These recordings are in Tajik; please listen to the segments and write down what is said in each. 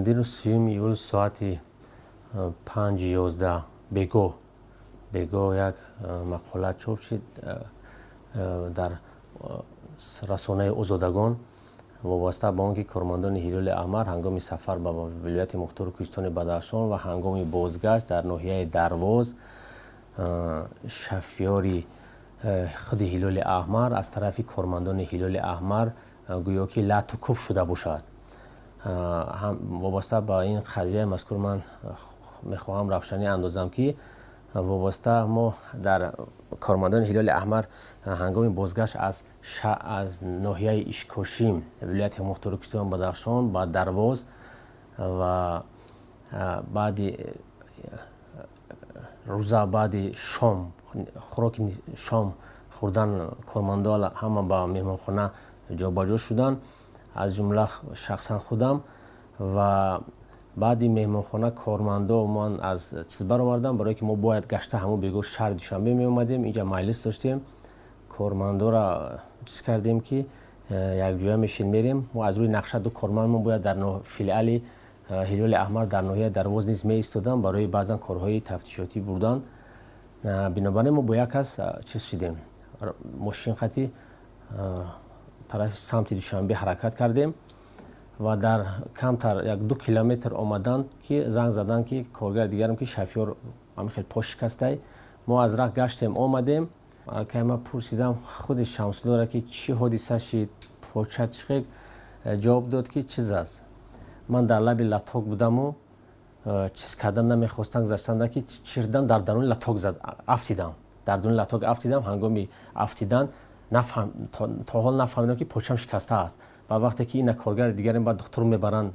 Дирӯз, 30-юми июл, соати 5:11 бегоҳ як мақола чоп шуд дар расонаи Озодагон вобаста ба он ки кормандони Ҳилоли Аҳмар ҳангоми сафар ба вилояти мухтори Кӯҳистони Бадахшон ва ҳангоми бозгашт дар ноҳияи Дарвоз шофёри худи Ҳилоли Аҳмар аз тарафи кормандони Ҳилоли Аҳмар гӯё ки лату кӯб шуда бошад. Вобаста ба ин қазияи мазкур ман мехоҳам равшанӣ андозам, ки вобаста мо дар кормандони Ҳилоли Аҳмар ҳангоми бозгашт аз ноҳияи Ишкошим, вилояти мухтори Кӯҳистони Бадахшон, ба Дарвоз ва баъди рӯза, баъди шом, хӯроки шом хӯрдан, кормандо ҳама ба меҳмонхона ҷобаҷо шуданд, аз ҷумла шахсан худам. Ва баъди меҳмонхона кормандо ман аз чиз баромадам, барое ки мо бояд гашта ҳамон бегоҳ шаҳри Душанбе меомадем. Инҷа маҷлис доштем. Кормандоро чиз кардем, ки якҷоя мешин, мерем. Мо аз рӯи нақша ду корманд мо бояд дар филиали Ҳилоли Аҳмар дар ноҳияи Дарвоз низ меистодам барои баъзан корҳои тафтишотӣ бурдан. Бинобар ин мо бо як кас чиз шудем, мошин қати тарафи самти Душанбе ҳаракат кардем ва дар камтар 1-2 километр омадан ки занг задан, ки коргари дигарам, ки шофёр ҳамин хел по шикастай. Мо аз раҳ гаштем, омадем. Кай ман пурсидам худи Шамсуллоро, ки чӣ ҳодиса шид, поча чӣ, ҷавоб дод, ки чиз аст, ман дар лаби латок будаму чиз кардан намехостам, гузаштан, ки чирдам, дар даруни латок зад, афтидам, дар даруни латок афтидам. Ҳангоми афтидан то ҳол нафаҳмидам, ки почам шикаста аст. Ва вақте ки ина коргари дигарем ба духтур мебаранд,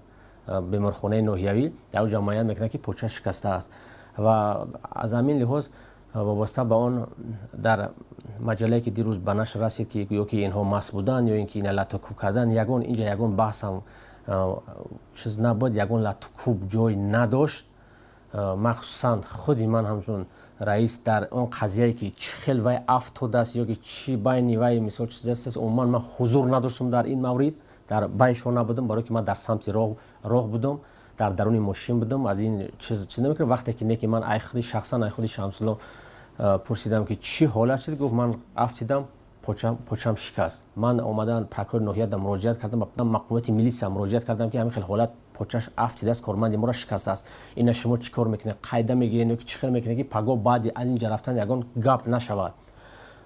беморхонаи ноҳиявӣ, дар он ҷо муайян мекунад, ки поча шикаста аст. Ва аз ҳамин лиҳоз, вобаста ба он дар маҷаллае, ки дирӯз ба нашр расид, ки ё ки инҳо маст буданд, ё ин ки ина латукӯб карданд, ягон инҷа ягон баҳсам чиз набуд, ягон латукӯб ҷой надошт. Махсусан худи ман ҳамчун раис дар он қазияе, ки чӣ хел вай афтодааст ё ки чӣ байни вай, мисол, чиз аст, умуман ман ҳузур надоштам дар ин маврид, дар байншон набудам, барое ки ман дар самти роҳ будам, дар даруни мошин будам. Аз ин чиз намекунам. Вақте ки не ки ман ай худи шахсан ай худи Шамсулло пурсидам, ки чӣ ҳолат шуд, гуфт: «Ман афтидам, почам шикаст». Ман омадан прокурори ноҳияда муроҷиат кардам, ба мақомоти милитсия муроҷиат кардам, ки ҳамин хел ҳолат, почаш афтидааст, корманди моро шикастааст, ина шумо чӣ кор мекунед, қайда мегиред ё ки чӣ хел мекунед, ки пагоҳ баъди аз инҷа рафтан ягон гап нашавад.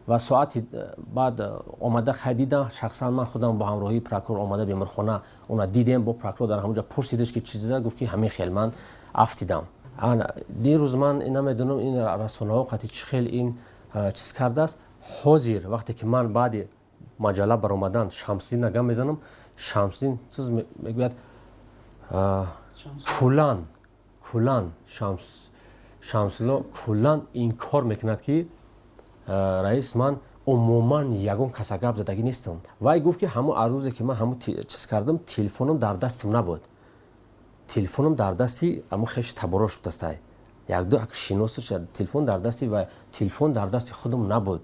Ва соати баъд омада хай дидам, шахсан ман худам бо ҳамроҳии прокурор омада беморхона она дидем. Бо прокурор дар ҳамонҷа пурсидаш, ки чиз, гуфт, ки ҳамин хел ман афтидам дирӯз. Ман намедонам, ин расонаҳо қати чӣ хел ин чиз кардааст. Ҳозир вақте ки ман баъди маҷалла баромадан Шамсиддин гап мезанам, Шамсиддин чиз мегӯяд, куллан Шамсулло куллан инкор мекунад, ки раис, ман умуман ягон каса гап задагӣ нестам. Вай гуфт, ки ҳамон аз рӯзе, ки ман ҳамон чиз кардам, телефоном дар дастам набуд, телефоном дар дасти ҳамон хеши таборош будастай, якду шиносаш, телефон дар дасти ва телефон дар дасти худам набуд.